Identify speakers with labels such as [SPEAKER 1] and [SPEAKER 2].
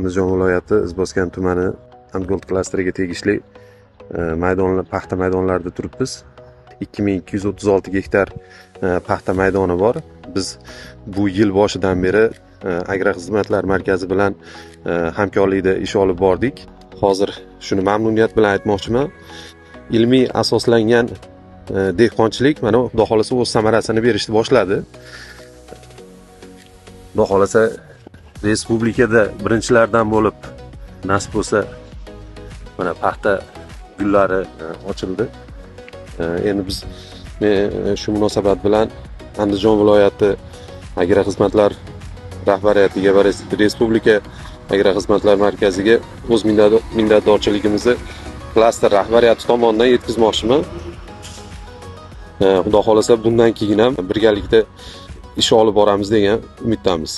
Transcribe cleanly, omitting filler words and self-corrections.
[SPEAKER 1] Andijon viloyati Izboskan tumani Angold klasteriga tegishli maydonlar, paxta maydonlarida turibmiz. 2236 gektar paxta maydoni bor. Biz bu yil boshidan beri Agrar xizmatlar markazi bilan hamkorlikda ish olib bordik. Hozir shuni mamnuniyat bilan aytmoqchiman, ilmiy asoslangan dehqonchilik mana, xudo xohlasa, o'z samarasini berishni boshladi. Xudo xohlasa, respublikada birinchilardan bo'lib, nasib bo'lsa, mana paxta gullari ochildi. Endi biz, men shu munosabat bilan Andijon viloyati agrar xizmatlar rahbariyatiga va respublika agrar xizmatlar markaziga o'z minnatdorchiligimizni klaster rahbariyati tomonidan yetkazmoqchiman. Xudo xohlasa, bundan keyin ham birgalikda ish olib boramiz degan umiddamiz.